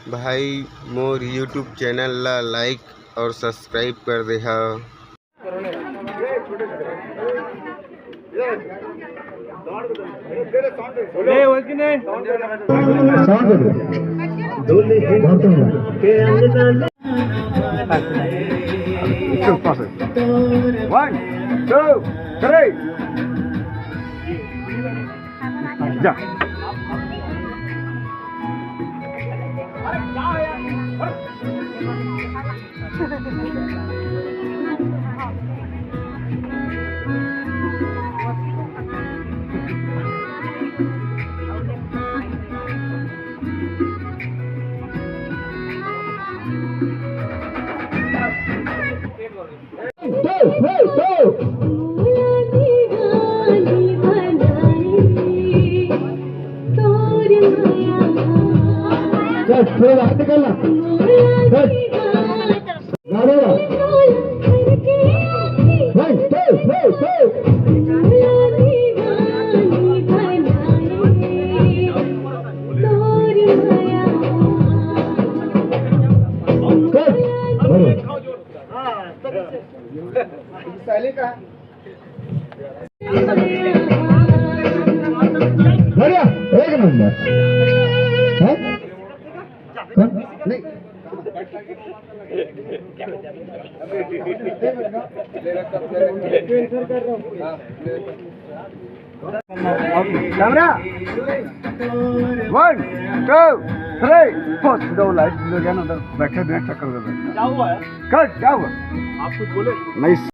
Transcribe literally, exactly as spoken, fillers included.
भाई, मोर YouTube channel ला लाइक और सब्सक्राइब कर देहा। One, two, three. जा। चल, थोड़ा बाहर निकलना। चल। गाड़ी ला। भाई, चल, चल, चल। चल। बड़े। बढ़िया, एक नंबर। हैं? कौन? नहीं। कैमरा, वन, टू, थ्री, फोर। दो लाइट लग गया ना उधर, बैठे हुए हैं, चक्कर में बैठे। क्या हुआ है? कट, क्या हुआ? आप कुछ बोले? नहीं।